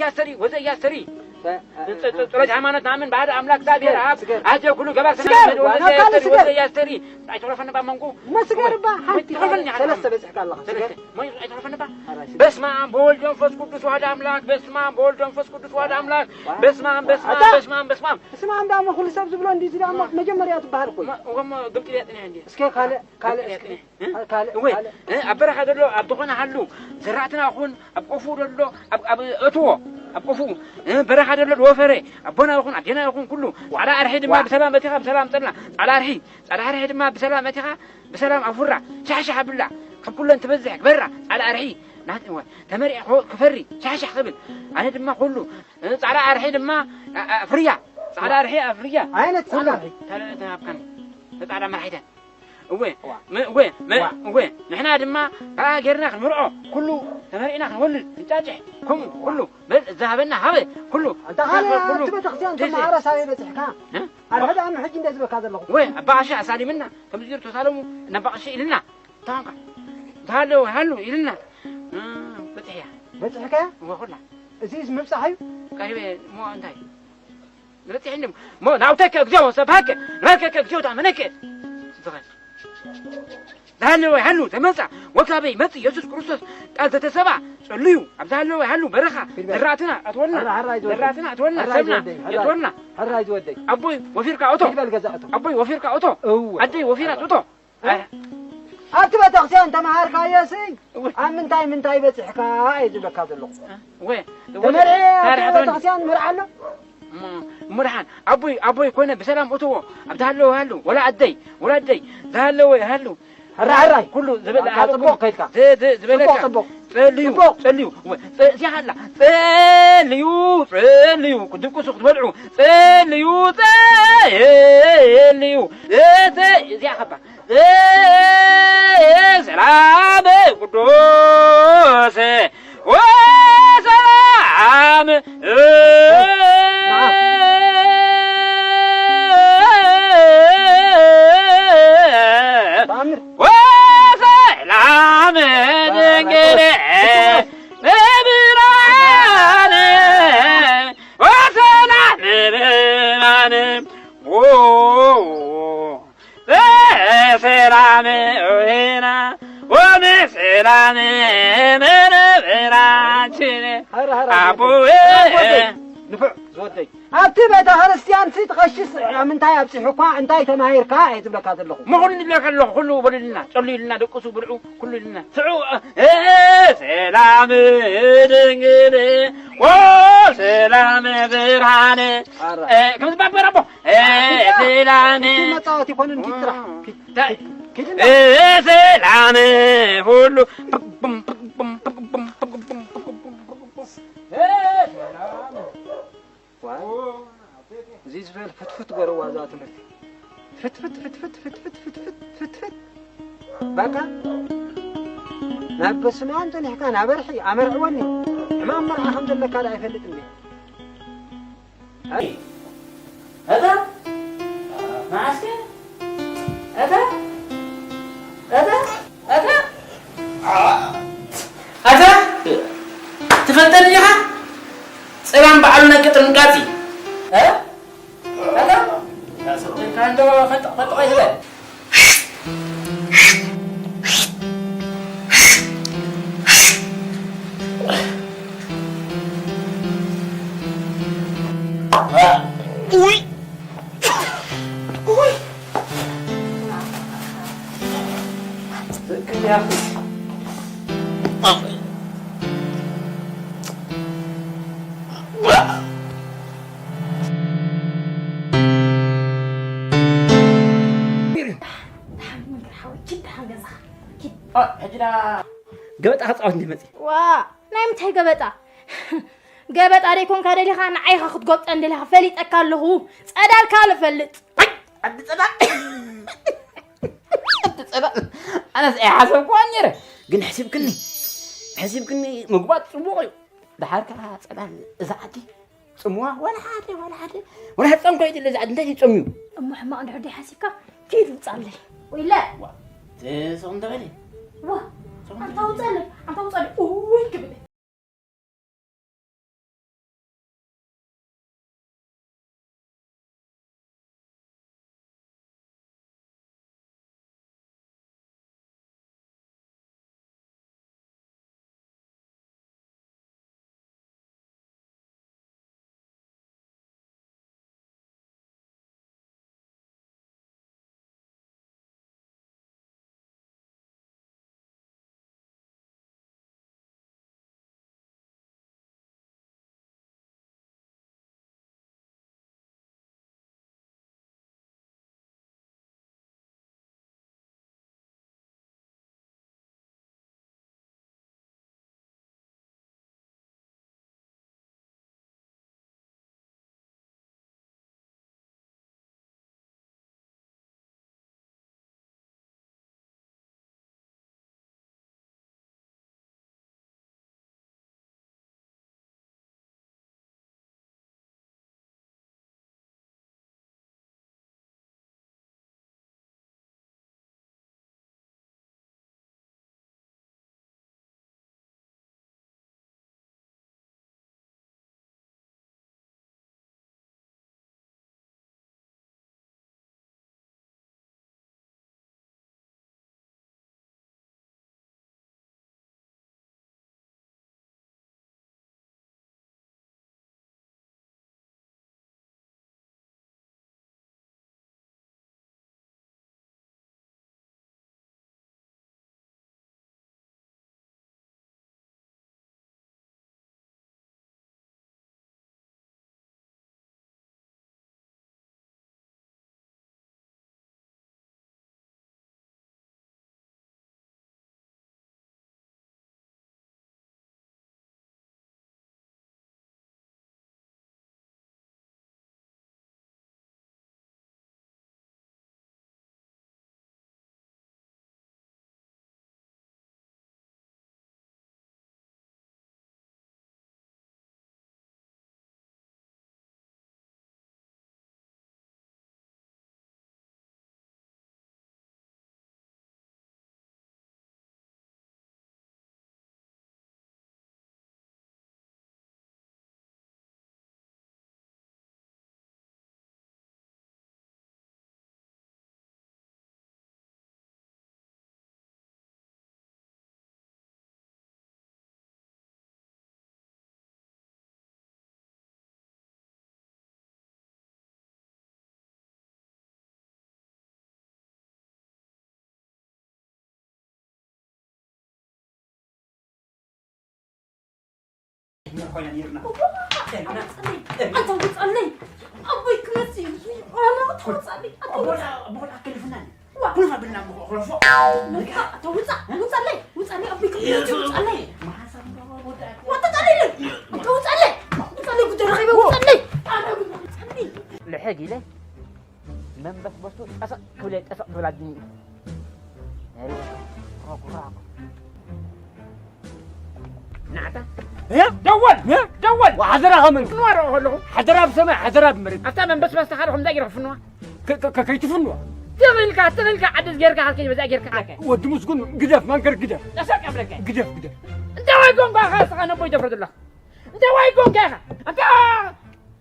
ያስተሪ ወዘ ያስተሪ ጸሎት ሃይማኖት ናምን ባህል ኣምላክ እግዚኣብሔር ኣብ ኣጀ ኩሉ ገባር ሰናይ ወዘ ያስተሪ ወዘ ያስተሪ ኣይትረፈን ባ መንቁ መስገር ባ ሓንቲ ሰለስተ በጽሕካ ኣለኻ። በስመ ኣብ በወልድ መንፈስ ቅዱስ ዋህድ ኣምላክ። በስመ ኣብ በወልድ መንፈስ ቅዱስ ዋህድ ኣምላክ። በስመ ኣብ በስመ ኣብ በስመ ኣብ በስመ ኣብ በስመ ኣብ ዳሞ ኩሉ ሰብ ዝብሎ እንዲ ዝዳሞ መጀመርያ ትበሃል እኮ እዩ። ግብጢ ቤት ነህ እንዲ እስከ ካልእ ካልእ እስከ ካልእ እወ ካልእ ኣብ በረኻ ዘሎ ኣብ ዝኾነ ሃሉ ዝራእትና ኹን ኣብ ቆፉ ዘሎ ኣብ ኣብ እትዎ ኣብ ቆፉ በረኻ ዘሎ ዝወፈረ ኣቦና ይኹን ኣዴና ይኹን ኩሉ ጻዕዳ ኣርሒ ድማ ብሰላም መቲኻ ብሰላም ጸላ ጻዕዳ ኣርሒ ጻዕዳ ኣርሒ ድማ ብሰላም መቲኻ ብሰላም ኣፉራ ሻሕሻሕ ኣብላ ካብ ኩለን ትበዝሕ ግበራ ጻዕዳ ኣርሒ ናት እወ ተመሪዕ ክፈሪ ሻሕሻሕ ክብል ኣነ ድማ ኩሉ ጻዕዳ ኣርሒ ድማ ኣፍርያ ጻዕዳ ኣርሒ ኣፍርያ ዓይነት ጻዕዳ ኣርሒ ተለተሃብካን ጻዕዳ መራሒተን እወ እወ እወ ንሕና ድማ ከኣ ጌርና ክንምርዖ ኩሉ ተመሪዕና ክንወልድ ንጫጭሕ ከምኡ ኩሉ በል ዝሃበና ሃበ ኩሉ ኣንታ ካልእ ኩሉ ኣብቲ ቤተክርስትያን ተመሃረ ሳበይ በጽሕካ ኣልሕዳ ኣነ ሕጂ እንደ ዝበካ ዘለኹ ወይ ኣባ ቀሺ ኣሳሊምና ከምዚ ገይሩ ተሳለሙ ነባ ቀሺ ኢልና ተኾንካ ተሃለወ ሃሉ ኢልና በጽሕያ በጽሕካ እወ ኩላ እዚ ምብጻሕ እዩ ቀሪበ እሞ እንታይ ንበጽሕ እንድም እሞ ናውተከ እግዚኣብ ሰብሃከ ናከከ እግዚኣብ ተኣመነከ ዝኸ ዝሃለወ ይሃሉ ተመጻ ወካበይ መጽ ኢየሱስ ክርስቶስ ቃል ዘተሰባ ጸልዩ ኣብ ዝሃለወ ይሃሉ በረኻ ዝራእትና ኣትወልና ዝራእትና ኣትወልና ሰብና የትወልና ሕራይ ዝወደይ ኣቦይ ወፊርካ እቶ ይበል ገዛ እቶ ኣቦይ ወፊርካ እቶ እወ ኣደይ ወፊራ እቶ ኣብቲ ቤተክርስትያን ተመሃርካዮ ስይ እወ ኣብ ምንታይ ምንታይ በጺሕካ እየ ዝብለካ ዘለኹ እወ ተመርዐ ኣብቲ ቤተክርስትያን ምርዓ ኣሎ እሞ ደሓን ኣቦይ ኣቦይ ኮነ ብሰላም እትዎ ኣብ ዝሃለወ ሃሉ ወላ ኣደይ ወላ ኣደይ ዝሃለወ ሃሉ ሕራይ ሕራይ ኩሉ ዝበለ ኣታ ሃሉ ጽቡቕ ከይድካ ዝ- ዝ- ዝበለካ ጽቡቕ ጽቡቕ ጸልዩ ጽቡቕ ጸልዩ ወ- ጸ- እዚኣ ኣላ ጸልዩ ጸልዩ ክትድቅሱ ክትበልዑ ጸልዩ ጸልዩ እተ- እዚኣ ከባ ሰላም ቅዱስ ወሰላም ተኣምር ወሰላም ድንግል ብርሃን ወሰላም ብርሃን በሰላም ኦሄና ወበሰላም መረበራችን ሀረ ሀረ ኣቦዬ። ንፉዕ ዝወደይ። ኣብቲ ቤተ ክርስቲያን ሲ ትኸሽስ ኣብ ምንታይ ኣብጺሑ እኳ እንታይ ተማሂርካ እየ ዝብለካ ዘለኹ። ምኹን ይብለካ ኣለኹ፣ ኩሉ በሉልና፣ ጸልዩልና፣ ደቅሱ፣ ብልዑ፣ ኩሉ ኢልና። ስዑ፣ እ፣ ሰላም ድንግል ወሰላም ብርሃን። ኣረ። እ፣ ከም ዝባበር ኣቦ። እ፣ ሰላም። እቲ መጻወቲ ይኮኑ እንጂ ጥራሕ። እ፣ ሰላም ሁሉ። ዋይ፣ እዚ ዝበል ፍትፍት ገረዋ እዛ ትምህርቲ። ፍትፍት፣ ፍትፍት፣ ፍትፍት፣ ፍትፍት፣ ፍትፍት። በቃ፣ ናብ በስመ ኣብ ጸኒሕካ ናብ ኣርሒ ኣመርዕወኒ። ሕማም መርዓ ከም ዘለካ ደኣ ኣይፈልጥ እንዴ? ኣይ፣ ኣታ፣ መዓስከ? ኣታ፣ ኣታ፣ ኣታ፣ ኣታ፣ ትፈልጠኒ ዲኻ? ጸላም በዓሉ ናይ ቅጥርንቃጺ። እ? ኣታ፣ ሰብካ እንዶ ፈንጠቕ ፈንጠቕ ኣይትበል። ውይ! ውይ! ደሓን፣ ደሓን፣ ደሓን፣ ደሓን ገዛኻ። ኪድ። ኦ፣ ሕጂ ደኣ ገበጣ ክጻወት እንዲህ መጺ። ዋ፣ ናይ ምንታይ ገበጣ? ገበጣ ደይኮንካ ደሊኻ፣ ንዓይ ኢኻ ክትጎብጠን ደሊኻ፣ ፈሊጠካ ኣለኹ። ጸዳልካ ልፈልጥ። ኣይ፣ ኣዲ ጸዳል። ኣዲ ጸዳል። ኣነስ ኣይሓሰብኩዋን ነይረ። ግን ሕሲብክኒ። ሕሲብክኒ ምግባጥ ጽቡቕ እዩ። ደሓር ከኣ ጸዳል እዛ ዓዲ ጽምዋ ዋላ ሓደ፣ ዋላ ሓደ። ዋላ ሕጻን እኳ ይድለ እዛ ዓዲ እንታይ እዩ ጸምዩ? እሞ ሕማቕ እንድሕር ደይሓሲብካ፣ ኪድ ውጻለይ። ወይለ። ዋ፣ ስቕ እንተ በሊ። ዋ፣ ስቕ እንተ ኣንታ በሊ። ውጻለይ፣ ኣንታ ውጻለይ። ኡይ ክብል። ኮይና ነይርና። ኣቦ፣ ኣታ ውጻለይ። ኣቦይ ክመጽእ እዩ። ኣነ ኣታ ውጻለይ። ኣታ ኣቦና ውጻለይ። ኣቦና ኣከልፍና። ዋ። ኩሉ ፋብልና ምኾ-፣ ኾለፎ። ኣታ ውጻ-፣ ውጻለይ። ውጻለይ። ኣቦይ ክመጽእ እዩ። ውጻለይ። ማሓሳብ ወዳ። ወጣ ጻለይ። ኣታ ውጻለይ። ውጻለይ ጉድ ረኺበ ውጻለይ። ኣነ ጉድ ውጻለይ። ልሕግ ኢለ መንበስበስቱ ጠሰቕ ክብለ፣ ጠሰቕ ክብል ኣድንዩ። ሮግ፣ ሮግ። ናዕታ። እ? ደወል! እ? ደወል! ሓደራ ኸምን። ፍንዋ ርኦ ከለኹ። ሓደራ ብሰማይ፣ ሓደራ ብመሬት። ኣብታ መንበስበስታ ካልኹም እንታይ ጌርካ ፍንዋ? ከ-፣ ከ-፣ ከ-፣ ከይትፍንዋ። ትኽልካ፣ ትኽልካ፣ ዓደስ ጌርካ፣ ሃልከይ በዛ ጌርካ። ወዲ ምስጉን ግደፍ፣ መንከር ግደፍ። ጠሰቕ ኣብለካ። ግደፍ፣ ግደፍ። እንታይ ወይ ጎንጓኻ ስኻ ነቦይ ደፍረዱላ። እንታይ ወይ ጎንካ ኢኻ? ኣንታ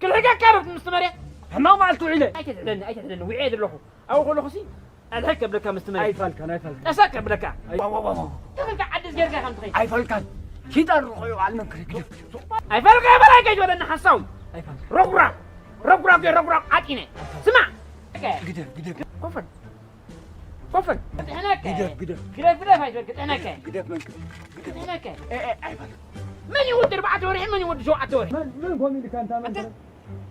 ክልሕገካ ዶ ምስ መሬት? ሕማቕ መዓልቲ ውዒለ። ኣይተትሕደኒ፣ ኣይተትሕደኒ። ውዒለ ዘለኹ። ኣብኡ ከለኹሲ ኣልሕግ ከብለካ ምስ መሬት። ኣይፋልካን፣ ኣይፋልካን። ጠሰቅ ከብለካ። ኣይ-፣ ዋው፣ ዋው፣ ዋው፣ ዋው። ተኸልካ ዓዲ ዝገርካ ከም ትኸይድ። ኣይፋልካን። ኪዳን ርኾዮ ዓልመን ክሪ ግደፍ። ኣይፋልካ፣ ኣይፋልካ፣ ኣይፋልካ፣ ኣይፋልካ። ኣይፋልካ። ሮጉራፍ፣ ሮጉራፍ፣ ሮጉራፍ ዓጢነ። ስማዕ። ግደፍ፣ ግደፍ። ኮፈን። ኮፈን። ግደፍ፣ ግደፍ። ግደፍ፣ ግደፍ ኣይትበል፣ ግደፍ፣ ግደፍ መንክ-፣ ግደፍ። ግደፍ። እ፣ እ፣ ኣይበል። መን ይወዲ ኣርባዕተ ወርሒ፣ መን ይወዲ ሸውዓተ ወርሒ? መን፣ መን ኮን ኢልካ እንታ መንክ-?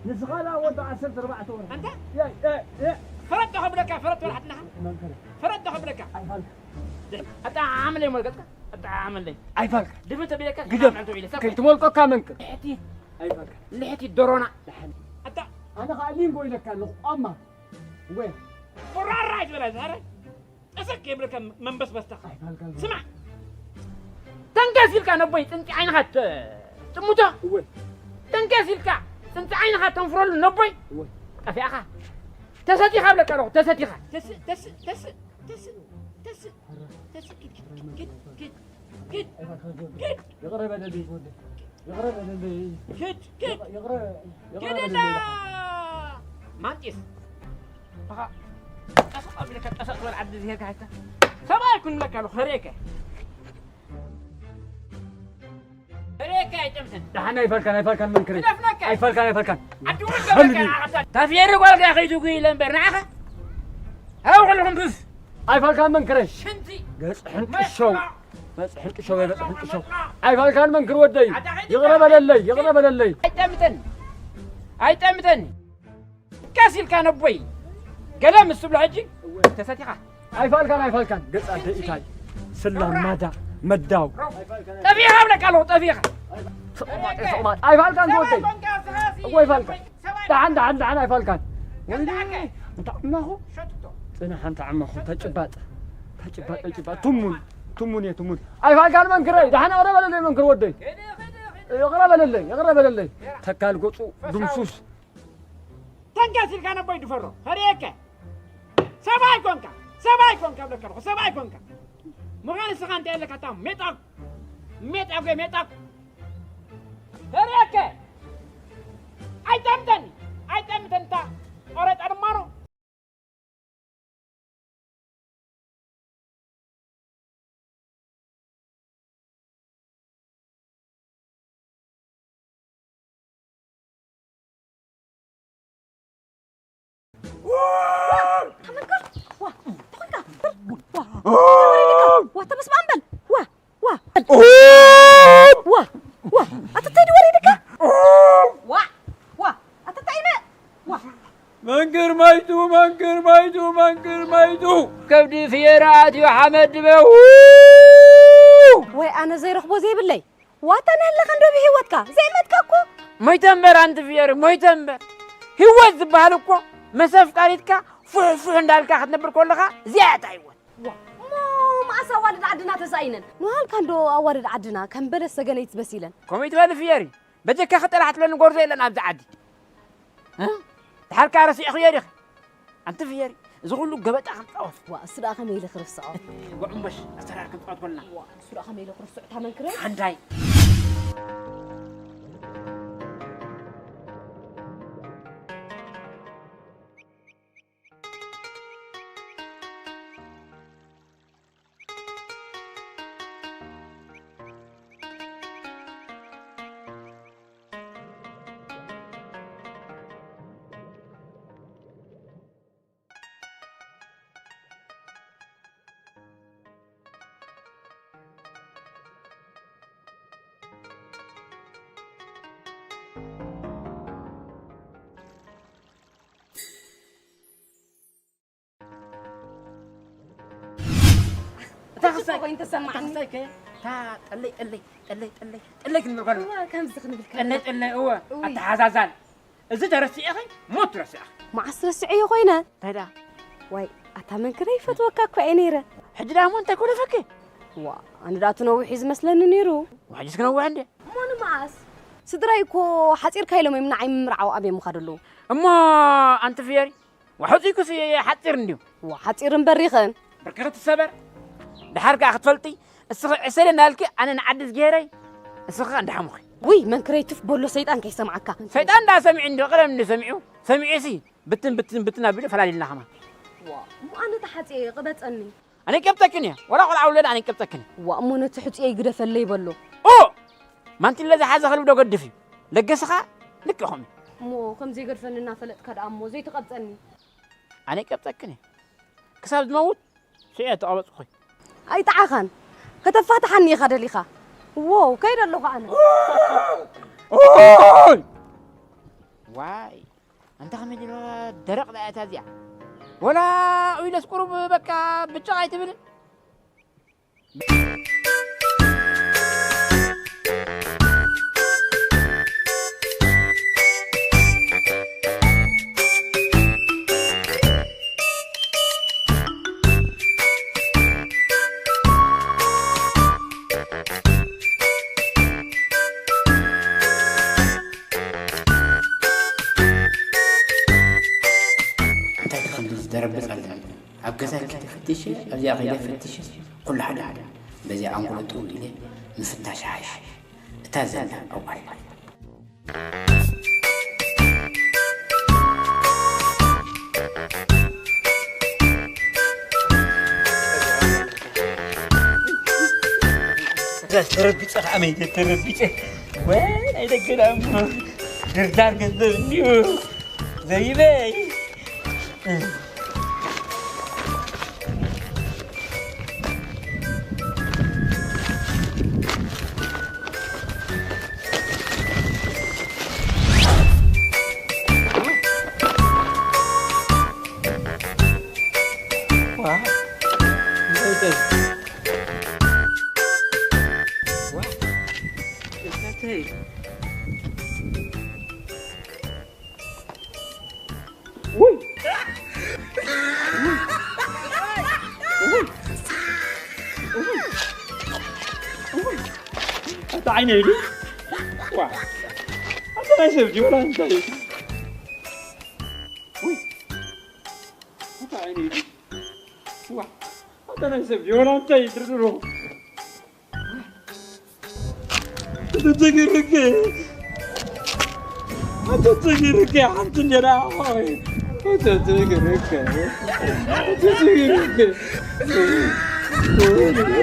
ንስኻ ደኣ ወዲ ዓሰርተ ኣርባዕተ ወርሒ። ኣንታ? የ፣ የ፣ የ። ፈረጥ ዶ ከብለካ፣ ፈረጥ በል ሓትናኻ። መንክ-? ፈረጥ ዶ ከብለካ። ኣይፋልካ። ኣጣዓምለይ ሞልቀጥካ፣ ኣጣዓምለይ። ኣይፋልካ። ድፍን ተቢለካ፣ ግደፍ። ኣጣዓምለይ ተቢለ፣ ሰብ ከይትሞልቀካ መንክ-። ልሕቲ። ኣይፋልካ። ልሕቲ ዶሮና። ኣታ። ኣነ ኸኣ ሊንጎ ኢለካ ኣለኹ፣ ቋማ። ወይ። ቁራራ ኣይትበላ፣ ዛረ። ጠሰክ የብለካ መንበስበስታ። ኣይፋልካ። ስማዕ። ተንከስ ኢልካ ነቦይ ጽንጺ ዓይንኻ ተ-፣ ጥሙቶ። እወ። ተንከስ ኢልካ ጽንጺ ዓይንኻ ተንፍረሉ ነቦይ። እወ። ጠፊኣኻ። ተሰቲኻ እብለካ ኣለኹ፣ ተሰቲኻ። ተስ-፣ ተስ-፣ ተስ-፣ ተስ-፣ ተስ-፣ ተስ-፣ ኪድ፣ ኪድ፣ ኪድ፣ ኪድ፣ ኪድ፣ ኪድ። ይቕረ በለለይ ወደይ። ይቕረ በለለይ። ኪድ፣ ኪድ። ይቕረ፣ ይቕረ ኪድ በለለይ። እንዳ ማንጢስ። ኣኻ፣ ጠሰቕ ኣቢለካ፣ ጠሰቕ ትበል ዓዲ ዝሄድካ ሓይታ። ሰብኣይ ኩን እብለካ ኣለኹ፣ ፈርየካ። ፈርየካ ኣይጠምትን። ደሓን ኣይፋልካን፣ ኣይፋልካን መንክረይ። ግደፍነካ። ኣይፋልካን፣ ኣይፋልካን። ዓዲ እውን ፈልኒ። ገበካ ንዓኻ። ታፍየሪ ጓልካ ከይትጉ ኢለ እምበር ንዓኻ። ሃው ኩልኹም ዱስ። ኣይፋልካን መንክረይ። ሽንቲ። ገጽ ሕንጥሸው። መስዋዕ። ገጽ ሕንጥሸው፣ ገጽ ሕንጥሸው። ኣይፋልካን መንክር ወደይ። ኣታ ኸይድ ይቕረ በለለይ፣ ይቕረ በለለይ። ኣይጠምትን። ኣይጠምትን። ቀስ ኢልካ ነቦይ። ገለ ምስ ትብሎ ሕጂ ተሰቲኻ። ኣይፋልካን፣ ኣይፋልካን። ገጽ ኣደ ኢታይ። ስላም ማዳ፣ መዳው። ጠፊኻ እብለካ ኣለኹ፣ ጠፊኻ። ስቕ ማጥ፣ ስቕ ማጥ። ኣይፋልካን ዝወደይ። እኮ ኣይፋልካን። ደሓን፣ ደሓን፣ ደሓን ኣይፋልካን። ወይኔ፣ እንታይ ዓማኹ? ጽናሕ፣ እንታይ ዓማኹ? ተጭባጥ፣ ተጭባጥ፣ ተጭባጥ። ትሙን፣ ትሙን እየ፣ ትሙን። ኣይፋልካን መንክረይ። ደሓን ይቕረ በለለይ መንክር ወደይ። ይቕረ በለለይ፣ ይቕረ በለለይ። ተካል ገጹ ድምሱስ። ተንከስ ኢልካ ነቦይ ድፈሮ። ፈርየከ። ሰብኣይ ኮንካ፣ ሰብኣይ ኮንካ እብለካ ኣለኹ፣ ሰብኣይ ኮንካ። ምዃን ንስኻ እንታይ ኣለካ፣ እታ ሜጣ፣ ሜጣ፣ ሜጣ። ፈርየከ። ኣይጠምተኒ፣ ኣይጠምተኒ፣ እታ ቆረጣ ድማ ነው። ተመልከት። ዋ፣ ተኾንካ። ዋ፣ ዋ፣ ተመስማዕ እምበል። ዋ፣ ዋ። ዋ፣ ዋ። ኣታ እንታይ ድዩ ወሪድካ? ዋ፣ ዋ። ኣታ እንታይ ኢመ? ዋ። መንክር ማይቱ፣ መንክር ማይቱ፣ መንክር ማይቱ። ከብዲ ፍየራ ኣትዩ ሓመድ ድበው። ወይ ኣነ ዘይረኽቦ ዘይብለይ። ዋታ ናለኻ እንዶ ብህይወትካ ዘይመትካ እኮ። ሞይተ እምበር ኣንቲ ፍየሪ፣ ሞይተ እምበር። ህይወት ዝበሃል እኮ ምስ ኣፍቃሪትካ ፉሕ ፉሕ እንዳልካ ክትነብር ከለኻ እዚኣ እያ እታ ህይወት። ዋ፣ እሞ መኣስ ኣዋልድ ዓድና ተሳኢነን? ንሃልካ እንዶ ኣዋልድ ዓድና ከም በለስ ሰገነይት በሲለን። ከምኡ ይትበሊ ፍየሪ። በጀካ ክጠራሕ ትብለኒ ጎርዞ የለን ኣብዚ ዓዲ። እ? ድሓር ከኣ ረሲዕኽዮ ዲኺ? ኣንቲ ፍየሪ፣ እዚ ኩሉ ገበጣ ክንጻወት። ዋ፣ እሱ ደኣ ከመይ ኢለ ክርስዖ? ጉዕምቦሽ፣ ኣሰራር ክንጻወት ኮልና። ዋ፣ እሱ ደኣ ከመይ ኢለ ክርስዖ? እታ መንክረይ? ሓንዳይ። ኮይኑ ተሰማዓኒ። ኣታ ሓሳይ ከ፣ እታ ጠለይ፣ ጠለይ፣ ጠለይ፣ ጠለይ፣ ጠለይ ክንብል ከለና። እዋ፣ ከምዚ ክንብል ከለና። ጠለይ፣ ጠለይ፣ እወ፣ እውይ። ኣተሓዛዛን። እዚ ተረሲዕኺ፣ ሞት ትረሲዕኺ። መዓስ ረሲዐዮ ኮይነ? እንታይ ደኣ? ዋይ፣ ኣታ መንክረ ይፈትወካ እኮ እየ ነይረ። ሕጂ ደኣ እሞ እንታይ ኮለፈኪ? ዋ፣ ኣነ ደኣ እቲ ነዊሕ እዩ ዝመስለኒ ነይሩ። ሕጂስ ክነውሕ እንዴ? እሞ ንመዓስ? ስድራይ እኮ ሓጺርካ ኢሎም እዮም ንዓይ ምምርዓው ኣብዮም ምኻድ ኣለዉ። እሞ ኣንቲ ፍየሪ፣ ዋሕጺኩስ ሓጺር እንድዩ። ዋ፣ ሓጺር እምበር ይኸን። ብርኪ ክትሰበር። ደሓር ከኣ ክትፈልጢ፣ እስኺ ዕሰለ እናልኪ ኣነ ንዓዲ ዝገይረይ፣ እስኺ ከኣ እንዳሓሙኺ። ውይ፣ መንክረይ ትፍ በሎ ሰይጣን ከይሰምዓካ። ሰይጣን እንዳ ሰሚዑ እንድዩ፣ ቀደም እንድዩ ሰሚዑ። ሰሚዑሲ ብትን፣ ብትን፣ ብትን ኣቢሉ ፈላሊልና ከማን። ዋ፣ እሞ ኣነ ተሓጽየ ቅበጸኒ። ኣነ ይቀብጸክን እየ። ወላ ቆልዓ ውለድ ኣነ ይቀብጸክን እየ። ዋ፣ እሞ ነቲ ሕጹየይ ግደፈለይ በሎ። ኦ! ማንቲለ ዝሓዘ ከልቢ ዶ ገድፍ እዩ? ለገስኻ ልክኹም እዩ። እሞ ከም ዘይገድፈኒ እናፈለጥካ ደኣ እሞ ዘይትቐብጸኒ። ኣነ ይቀብጸክን እየ። ክሳብ ዝመውት ስዒ ተቐበጽኩኺ። ኣይጠዓኻን። ከተፋትሓኒ ኢኻ ደሊኻ። ዎው፣ ከይደ ኣለኹ ኣነ። ኦይ! ዋይ! ኣንታ ከመይ ዝበለ ደረቕ ደኣ እታ እዚኣ። ወላ ኡይለስ ቁሩብ በቃ ብጫቕ ኣይትብልን? እንታይ ከምዚ ዝደረብጽ ኣለኒ? ኣብ ገዛ ኪድ ፈትሸ፣ ኣብዚኣ ከይደ ፈትሸ፣ ኩሉ ሓደ ሓደ። በዚኣ ኣንጎሎ ጥው ኢለ ምፍታሽ ይሓይሽ። እታ ዘላ ኣብኣ ኣላ። ተረቢፀ ከዓ መይተ ተረቢፀ። ወይ ናይ ደገና እሞ ድርዳር ገንዘብ እንዲሁ ዘይበይ። ውይ! ውይ! ውይ! ውይ! ኣታ ዓይነይ ኢሉ። ዋ! ኣታ ናይ ሰብ ድዩ ወላ እንታይ እዩ? ውይ! ኣታ ዓይነይ ኢሉ። ዋ! ኣታ ናይ ሰብ ድዩ ወላ እንታይ እዩ ድርድሩ? ተተገረገ። ተተገረገ ሓንቲ እንጀራ። ተተገረገ። ተተገረገ።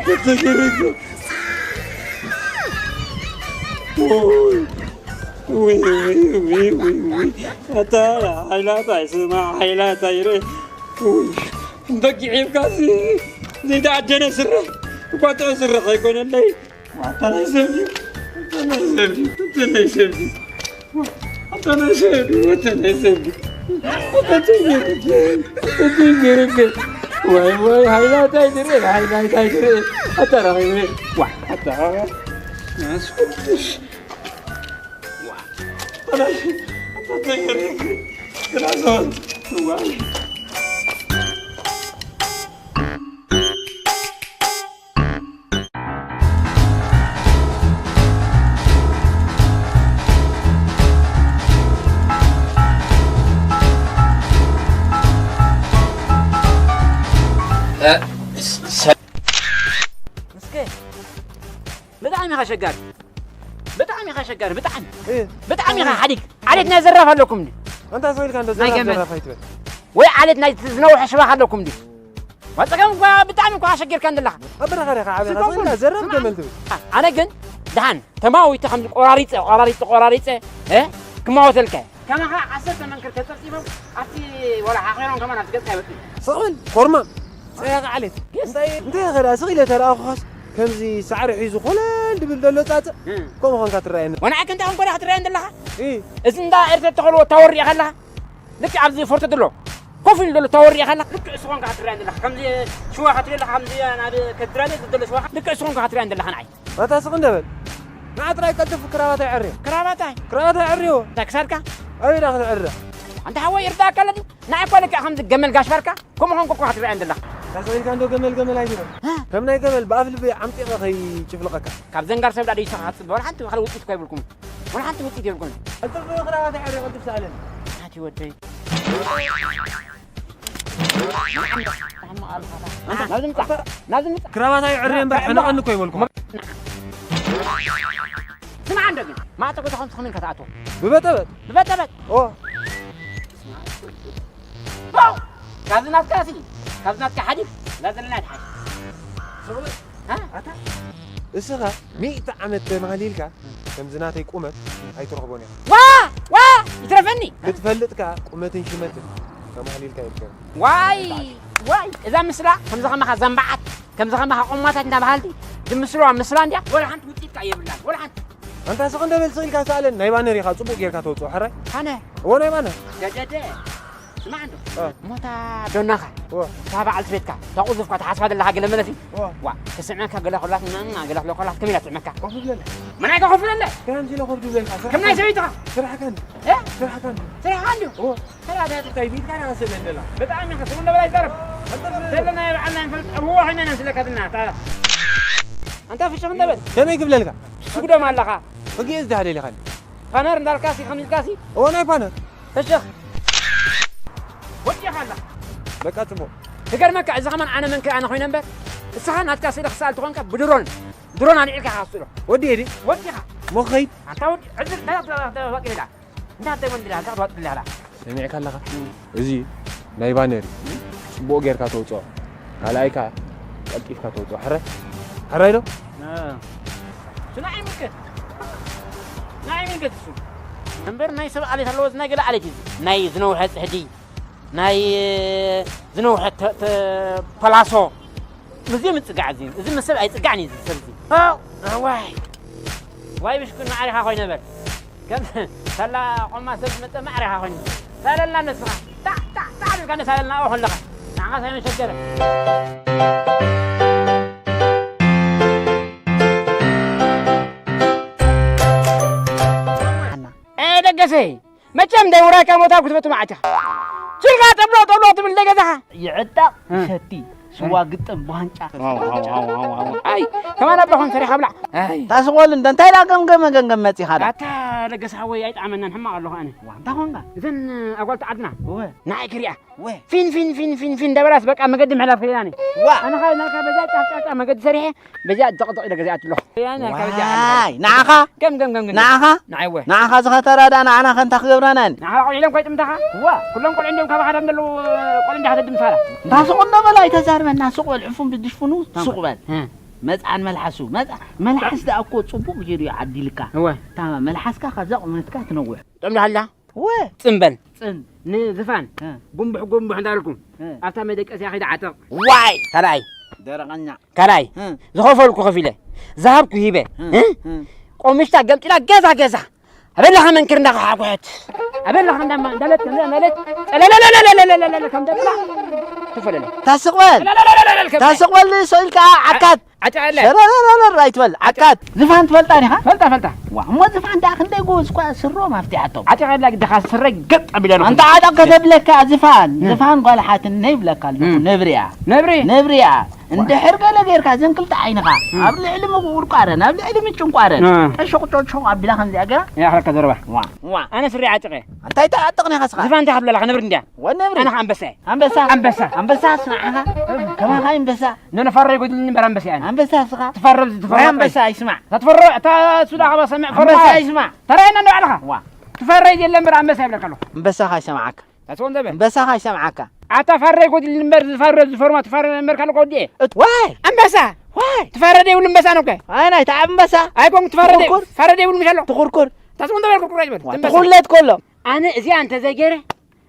ተተገረገ። ውይ፣ ውይ፣ ውይ፣ ውይ፣ ውይ። ኣታ ሓይላታ ይስማ፣ ሓይላታ ይረ። ውይ፣ በጊዕ ኢልካሲ ዘይተዓደነ ስረ፣ ቋጥዑ ስረ ኣይኮነለይ። ኣታ ናይ ሰብ ድዩ? ኣታ ናይ ሰብ ድዩ? ኣታ ናይ ሰብ ድዩ? ኣታ ናይ ሰብ ድዩ? ኣታ ናይ ሰብ ድዩ? ኣታ ተገርገ፣ ኣታ ተገርገ። ዋይ፣ ዋይ፣ ሃይላታይ ድረ፣ ሃይላታይ ድረ። ኣታ ረኺበ። ዋ፣ ኣታ። ናስኩሽ። ዋ፣ ኣታ ናይ፣ ኣታ ተገርገ። ናስኩሽ። ዋይ። እ፣ ሰ-፣ ምስኪን፣ ብጣዕሚ ኢኻ ሸጋሪ። ብጣዕሚ ኢኻ ሸጋሪ፣ ብጣዕሚ። እ። ብጣዕሚ ኢኻ ሓዲግ። ዓሌት ናይ ዘራፍ ኣለኩም እንዲ? ኣንታ ሰው ኢልካ እንዶ ናይ ዘራፍ፣ ገመድ። ዘራፍ ኣይትበል። ወይ ዓሌት ናይ ዝነውሐ ሽባኽ ኣለኩም እንዲ? ዋ፣ ጸገም እኳ ብጣዕሚ እኳ ኣሸጊርካ እንደለኻ። ኣብ በረኻ ዲኻ ዓቢኻ? ስምዑ፣ ሰው ኢልካ ዘራፍ ስምዑ። ገመል ትብል። ኣነ ግን ደሓን ተማዊተ ከም ቆራሪጸ፣ ቆራሪጸ፣ ቆራሪጸ፣ እ? ክማወተልካ። ከማኻ ዓሰርተ መንክር ተጸብጺቦም ኣብቲ ወላ ሓኺሮም ከማን ኣብቲ ገጽካ ይወጽኡ። ስቕ በል፣ ኮርማም፣ ጸያቒ ዓሌት። የስ። እንታይ፣ እንታይ ኸዳ ስቕ ኢለ ተረኣኹኻስ ከምዚ ሳዕሪ ሒዙ ኮለል ድብል ዘሎ ጻጸ? እ። ከምኡ ኾንካ ትረኣየኒ። ወንዓይ ከንታ ኾንኮ ዲኻ ትረኣየኒ ዘለኻ? እ። እዚ እንዳ ኤርትራ ተኸልዎ ታወር ሪኣ ከለኻ? ልክዕ ኣብዚ ፎርቶ ድሎ። ኮፍ ኢሉ ዘሎ ተወሪእኻ ኣለኻ። ልክዕ እሱ ኾንካ ክትሪኣኒ ዘለኻ። ከምዚ ሽዋ ክትሪኦ ኣለኻ፣ ከምዚ ናብ ከድራለ ዘሎ ሽዋ ልክዕ እሱ ኾንካ ክትሪኣኒ ዘለኻ ንዓይ። ኣታ ስቕ እንደ በል። ንዓ ጥራይ ቀልጥፍ ክራባታይ ዕርዮ። ክራባታይ? ክራባታይ ዕርዮ። እንታይ ክሳድካ? ኣበይ ዳ ክትዕረ? ኣንታ ሓወይ ይርዳእካ ኣለኒ። ንዓይ እኮ ልክዕ ከምዚ ገመል ጋሽ ባርካ ከምኡ ኾንኩ እኮ ክትሪኣኒ ዘለኻ። ታስቕ ኢልካ እንዶ ገመል ገመል ኣይትበል። እ? ከም ናይ ገመል ብኣፍ ልበይ ዓምጢቐ ከይጭፍልቐካ። ካብ ዘንጋር ሰብ ዳ ደይሰኻ ክትጽበ፣ ወላ ሓንቲ ካልእ ውጽኢት እኮ የብልኩምን። ወላ ሓንቲ ውጽኢት የብልኩምን። ቀልጥፍ ክራባታይ ዕርዮ፣ ቀልጥፍ ሰኣለኒ። ኣቲ ወደይ። ናብዚ ምጻእ፣ ናብዚ ምጻእ። ክራባታይ ዕርየ እምበር ሕነቐኒ እኮ ይበልኩ። ስምዓ እንዶ ግን፣ ማዕጾ ገዛኹም ትኽምን ከተኣትዎ። ብበጠበጥ። ብበጠበጥ። ኦ። ፖው! ካብዚ ናትካ ሲ፣ ካብዚ ናትካ ሓዲግ፣ እዛ ዘለና ትሓሽ። እ? ኣታ፣ እስኻ ሚእቲ ዓመት ተማህሊልካ ከምዚ ናተይ ቁመት ኣይትረኽቦን ኢኻ። ዋ! ዋ! ይትረፈኒ! ክትፈልጥ ከኣ ቁመትን ሽመትን ተማህሊልካ ይርከብ። ዋይ! ዋይ! እዛ ምስላ ከምዚ ከማኻ ዘንባዓት፣ ከምዚ ከማኻ ቆማታት እንዳበሃልቲ ዝምስልዋ ምስላ እንድያ፣ ወላ ሓንቲ ውጽኢት ከኣ የብላን፣ ወላ ሓንቲ። ኣንታ ስቕ እንደ በል ስቕ ኢልካ ሰኣለን፣ ናይ ባነር ኢኻ ጽቡቕ ጌርካ ተውጽኦ፣ ሕራይ? ኣነ? እዎ፣ ናይ ባነር። ገደደ። ስማዕ እንዶ። እ። እሞ እታ ዶናኻ፣ እዎ። እታ በዓልቲ ቤትካ፣ እታ ቁዙፍካ ትሓስባ ዘለኻ ገለ መለሲ? እዎ። ዋ፣ ትስዕመካ ገለ ኮላት፣ እና፣ እና ገለ ኮላት፣ ከመይ ኢላ ትስዕመካ? ኮፍ ብለለ። መን ኣይካ ኮፍ ብለለ? ከምዚ ኢለ ኮፍ ድብለልካ፣ ስራሕ ከም ናይ ሰበይትኻ? ስራሕካ እንዲ። እ? ስራሕካ እንዲ። ስራሕካ እንዲ? እዎ። ስራሕ እንታይ ቢልካ ዳ ስእለ እንደላ? ብጣዕሚ ኢኻ ስጉ እንደበል ኣይዛረብ። ኣንተ ዘለና የብዓልና ንፈልጥ፣ እዎ፣ ኮይና ኢና ንስለካ ድና፣ እታ። ኣንታ ፍሽኽ እንደበል። ከመይ ክብለልካ? ስጉዶም ኣለኻ። ክግእዝ ዳህ ደሊኻኒ? ፓነር እንዳልካሲ፣ ከምዚ ኢልካሲ? እዎ፣ ናይ ፓነር። ፍሽኽ። ወዲኻ ኣላ። በቃ፣ ጽቡቕ። ክገርመካ፣ እዚ ከማን ኣነ መንክር ኣነ ኮይነ እምበር፣ እስኻ ናትካ ስእሊ ክሰኣል ተኾንካ፣ ብድሮን፣ ድሮን ኣልዒልካ ኢኻ ትስእሎ። ወዲ እየ ድዩ? ወዲኻ። እሞ ክኸይድ? ኣንታ ወዲ፣ ዕዝር፣ ዳ፣ ዳ፣ ዳ፣ ዳ፣ ዋቂ ኢላ። እንዳ፣ እንታይ ወንድላ፣ እንታይ ክትዋጥልላ ኢላ? ሰሚዕካ ኣለኻ? እም። እዚ ናይ ባነር እዩ። እም። ጽቡቕ ጌርካ ተውጽኦ። ካልኣይ ከኣ ቀልጢፍካ ተውጽኦ። ሕራይ? ሕራይ ዶ? እ። ንዓይ ይምልከት። ንዓይ ይምልከት እሱ። እምበር ናይ ሰብ ዓሌት ኣለዎ፣ እዚ ናይ ገለ ዓሌት እዩ። ናይ ዝነውሐ ጽሕዲ፣ ናይ ዝነውሐ ተ-፣ ተ-፣ ፐላሶ። እዚ ምጽጋዕ እዚ፣ እዚ ምስ ሰብ ኣይጽጋዕን እዩ እዚ ሰብ እዚ። ኣው፣ ዋይ። ዋይ ብሽኩን ማዕሪኻ ኮይነ በል። ከም ሳላ ቆማ ሰብ ዝመጸ ማዕሪኻ ኮይኑ። ሳለልና ንስኻ። ታዕ፣ ታዕ፣ ታዕ ኢልካ ንሳለልና ኣብኡ ከለኻ። ንዓኻ ሳይመን ሸገረ። ኤ ደገሰይ፣ መቸም ደይ ውራይካ ሞታ ክትፈቱ መዓት ኢኻ። ስልካ ጠብሎ፣ ጠብሎ ትብል ደይ ገዛኻ። ይዕጠቕ፣ እ። ይሰቲ፣ ስዋ ግጥም፣ ብዋንጫ። ዋው፣ ዋው፣ ዋው፣ ዋው፣ ዋው። ኣይ፣ ከማን ኣባኹም ሰሪኻ ብላዕ። ኣይ። ታስቆል እንደ እንታይ ኢላ ገምገመ ገምገም መጺኻ ዳ? ኣታ ለገስ ሓወይ ኣይጠዓመናን፣ ሕማቕ ኣለኹ ኣነ። ዋ፣ እንታይ ኾንካ? እዘን ኣጓልቲ ዓድና እወ። ንዓይ ክሪኣ። እወ። ፊን፣ ፊን፣ ፊን፣ ፊን፣ ፊን እንዳበላስ በቃ መገዲ ምሕላፍ ከይላኒ። ዋ። ኣነ ኻብ ናልካ በዛ ጫፍ፣ ጫፍ፣ ጫፍ መገዲ ሰሪሐ፣ በዛ ደቕደቕ ኢለ ገዚኣትለኹ። ያና ካብ እዚኣ ንዓኻ? ከም፣ ከም፣ ከም፣ ከም። ንዓኻ? ንዓይ ወ። ንዓኻ ዝኸተራ ዳ ንዓና ከንታ ክገብራና ን። ንዓኻ ቆልዑ ኢሎም ከይጥምታኻ? ዋ። ኩሎም ቆልዑ እንዲዮም ካባኻ ደም ዘለዉ ቆልዑ እንዲኻ ተድምሳላ። እንታ ስቕ እንዶ በል ኣይተዛርበና፣ ስቕ በል ዕፉን ብድሽፍኑ፣ ታንኳ። ስቕ በል። እ። መጽዓን መልሓሱ፣ መጽዓ-፣ መልሓስ ደኣ እኮ ጽቡቕ ገይሩ እዩ ዓዲልካ። እወ። ታማ መልሓስካ ካብዛ ቁመትካ ትነውሕ። ጥዕም ዶ ሃላ? እወ። ጽምበል። ጽን። ንዝፋን። እ። ጉንቡሕ ጉንቡሕ እንዳበልኩም። እ። ኣብታ መደቀስያ ከይዳ ዓጠቕ። ዋይ! ካልኣይ። ደረቐኛ። ካልኣይ። እ። ዝኸፈልኩ ከፊለ። ዝሃብኩ ሂበ። እ። እ? እ። ቆምሽታ ገምጢላ ገዛ ገዛ። ኣበላኻ መንክር እንዳኻ ሓጉሐት። ኣበላኻ እንዳማ-፣ እንዳለት ከም እንዳለት። ጠለለለለለለለለለ ከም ደብላ። ትፈለለ። ታስቕ በል። ጠለለለለለለ ከም ታስቕ በል፣ ሰው ኢልካ ዓካት። ዓጨቐለ። ሸረረረረር ኣይትበል፣ ዓካት። ዝፋን ትፈልጣ ዲኻ? ፈልጣ፣ ፈልጣ። ዋ፣ እሞ ዝፋን ደኣ ክንደይ ጎበዝ እኳ ስሮም ኣፍቲሓቶም። ዓጨቐላ ግድኻ ስረይ ገጥ ኣቢለ ኣለኹ። ኣንታ ዓጠቕ ከተብለካ ዝፋን፣ እ። ዝፋን ጓል ሓትነ ይብለካ ኣለኹ፣ እ። ነብሪ እያ። ነብሪ? ነብሪ እያ። እንድሕር ገለ ጌርካ፣ እዘን ክልተ ዓይንኻ እ። ኣብ ልዕሊ ምቁርቋረን ኣብ ልዕሊ ምጭንቋረን እ። ጠሾቕ ጮጮቕ ኣቢላ ከምዚኣ ገይራ ይኣኽለካ ዘረባ። ዋ፣ ዋ። ኣነ ስረይ ዓጭቐ። እንታይ ትዓጥቕ ኔኻ ስኻ? ዝፋን እንታይ ክብለላኻ ነብሪ እንድያ? ወ ነብሪ። ኣነ ኸዓ ኣንበሳ እየ። ኣንበሳ? ኣንበሳ። ኣንበሳ ስንዓኻ? ከማኻ ኣንበሳ። ነነ ፋራ ይጎድልኒ እምበር ኣንበሳ እየ ኣነ። ኣንበሳ ስኻ? ትፈርብ፣ ትፈርብ። ወይ ኣንበሳ ኣይስማዕ። እታ ትፈርብ፣ እታ ሱዳ ኸዓ ሰምዕ፣ ፈርብ። ኣንበሳ ኣይስማዕ። ተራየና እንዶ ባዕልኻ። ዋ። ትፈርብ የለ እምበር ኣንበሳ ይብለካ ኣለኹ። ኣንበሳኻ ኣይሰምዓካ። ኣታ ስቕ እንዶ በል። ኣንበሳኻ ኣይሰምዓካ። ኣታ ፋራ ይጎድልኒ እምበር ዝፋረ-፣ ዝፈርማ ትፋረ እምበር ካልእ ከወዲኤ። እት-፣ ዋይ! ኣንበሳ! ዋይ! ትፋረ ደይብሉ ኣንበሳ ነው እኮ። ኣይ፣ ናይ ተዓብ ኣንበሳ። ኣይኮንኩ ትፋረ ደይ-፣ ትኹርኩር። ፋረ ደይብሉ ምሽ ኣሎ። ትኹርኩር። ታስቕ እንዶ በል ኩርኩር ኣይትበል። ዋ፣ ኣንበሳ። ትኹለት ከሎ። ኣነ እዚኣ እንተ ዘይገይረ፣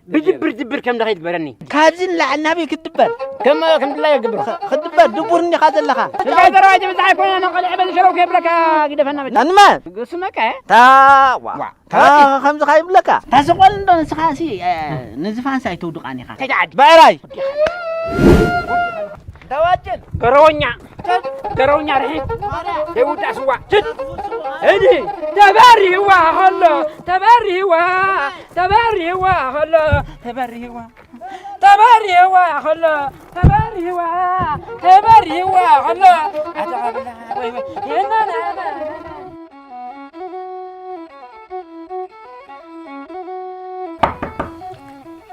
ብድብር ድብር ከም ደኸ ይግበረኒ። ካብዚ ንላዕሊ ናበይ ክትድበር? ከም ከም ድላይ ይገብሮ። ክድበር ድቡር እንዲኻ ዘለኻ። እንታይ ዘረባ ጀብዛ ኣይኮነ፣ ነቐልዕ በል ሸረው ከብረካ ግደፈና በል። ኣንመ? ግስመከ? ታዋ። ዋ። ታ ከምዚ ኻ ይብለካ። ታስቆል እንዶ ንስኻ ሲ፣ እ፣ ንዝፋንስ ኣይተውድቓን ኢኻ። ከይትዓድ። ብዕራይ። ተዋጭል። ገረወኛ። ገረውኛ ርሒት ዘይውዳእ ስዋ። ሽት። እዲ ተበሪህዋ ከሎ፣ ተበሪህዋ፣ ተበሪህዋ ከሎ፣ ተበሪህዋ፣ ተበሪህዋ ከሎ፣ ተበሪህዋ፣ ተበሪህዋ ከሎ፣ ኣታ